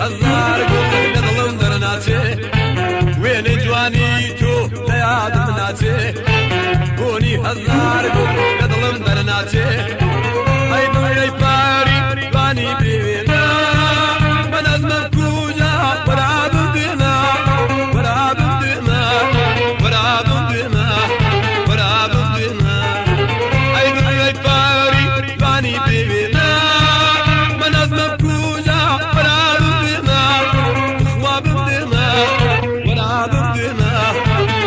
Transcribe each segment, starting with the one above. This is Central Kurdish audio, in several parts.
هەزار گوڵ لە دڵم دەرناچێ وێنەی جوانی تۆ لە یادم ناچێ بۆنی هەزار گوڵ لە دڵم دەرناچێ ئەی دڵی پاری جوانی بێوێنە بەنەزمم کوژە وەرا ببێنە وەرا ببێنە وەرا ببێنە وەرا ببێنە ئەی دڵی پاری جوانی بێوێنە بەنەزمم کوژە وەرا ببێنە تخوا ببێنە وەرا ببێنە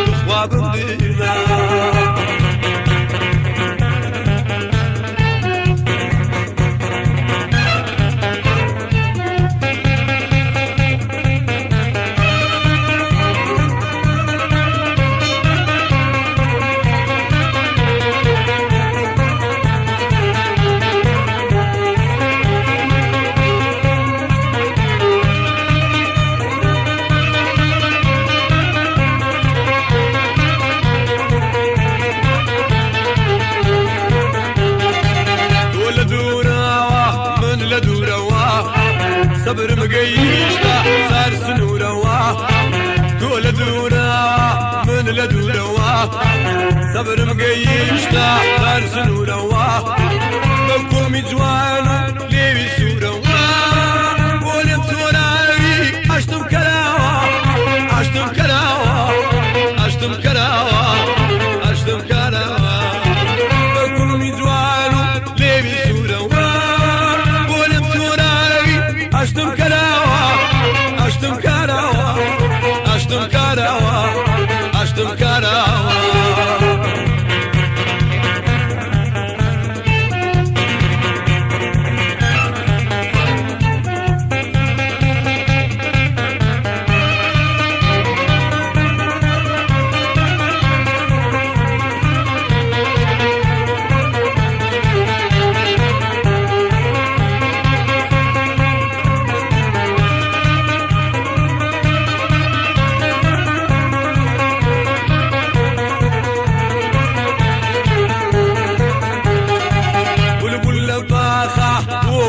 تخوا ببێنە. صبرم گەیشتە سەر سنوورەوە تۆ لە دوورە من لە دوورەوە سەبرم گەیشتە سەر سنوورەوە بە کوڵمی جوان و لێوی سوورەوە بۆ لێم تۆراوی ئاشتم کەراوە ئاشتم کەراوە ئاشتم کەراوە ئاشتم کەراوە بە کوڵمی جوان و لێوی سوورەوە بۆ لێم تۆراوی ئاشتم کەراوە ئاشتم کەراوە ئاشتم کەراوە ئاشتم کەراوە.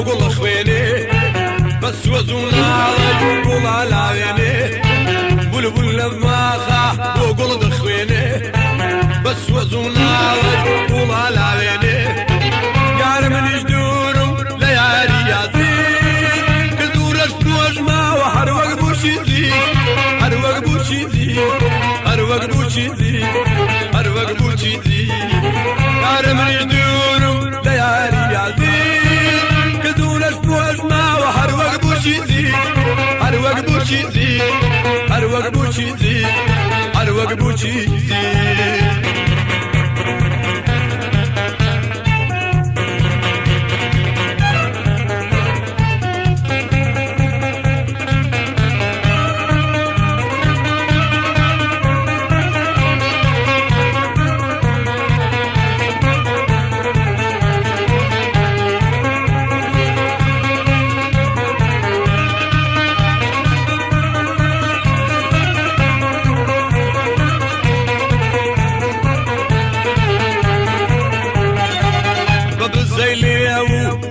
گوڵ خوێنێ بەس وەزوو ناڵێ گوڵا لاوێنێ بولبول لە باخە بۆ گوڵ دەخوێنێ بەس وەزوو ناڵێ گوڵا لاوێنێ یار منیش دوورم لە یاری یازی کە دوورەش نۆژ ماوە هەر وەک بووچی زی هەر وەک بووچی زی هەر وەک بووچی زی هەر وەک بووچی زی یار منیش دوورم لە یاری یازی هەر وەک بووچی زی هەر وەک بووچی زی هەر وەک بووچی زی هەر وەک بووچی زی.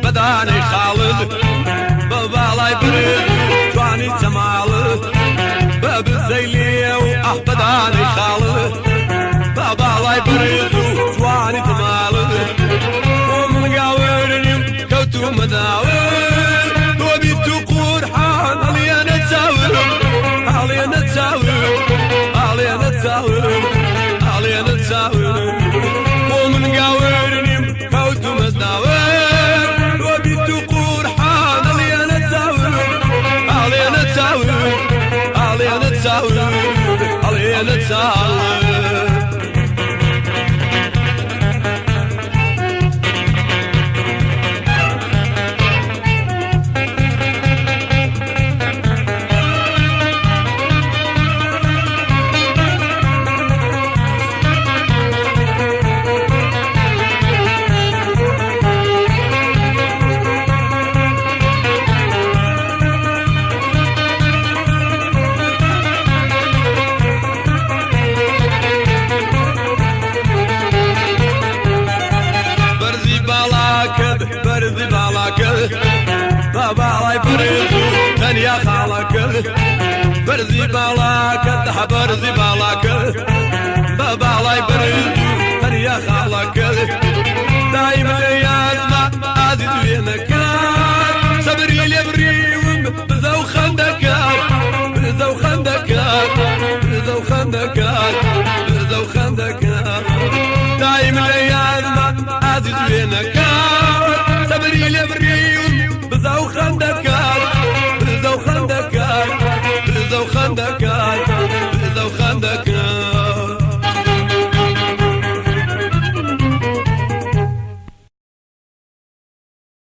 بەدانەی خاڵت بە باڵای برد جوانی جەماڵت بە بزەی لێو ئەه بەدانەی خاڵت بە باڵای برد و جوانی جەماڵت بۆ من گاورنیم کەوتوومە داور تۆ بیت و قورحان هەڵیانە چاورم هەڵیانە چاورم هەڵیانە چاورم هەڵیانە چاورم بۆ من گاورنیم کەوتوومە داور. ساڵ. بەرزی باڵاکەت، بەرزی باڵاکەت، بە باڵای بەرز و تەنیا خاڵەکەت. بەرزی باڵاکەت، بەرزی باڵاکەت، بە باڵای بەرز و تەنیا خاڵەکەت. دایمە لە یادمە ئازیز وێنەکات، سەبری لێ بڕیوم بزە و خەندەکات، بزە و خەندەکات، بزە و خەندەکات، بزە و خەندەکات. دایمە لە یادمە ئازیز وێنەکات.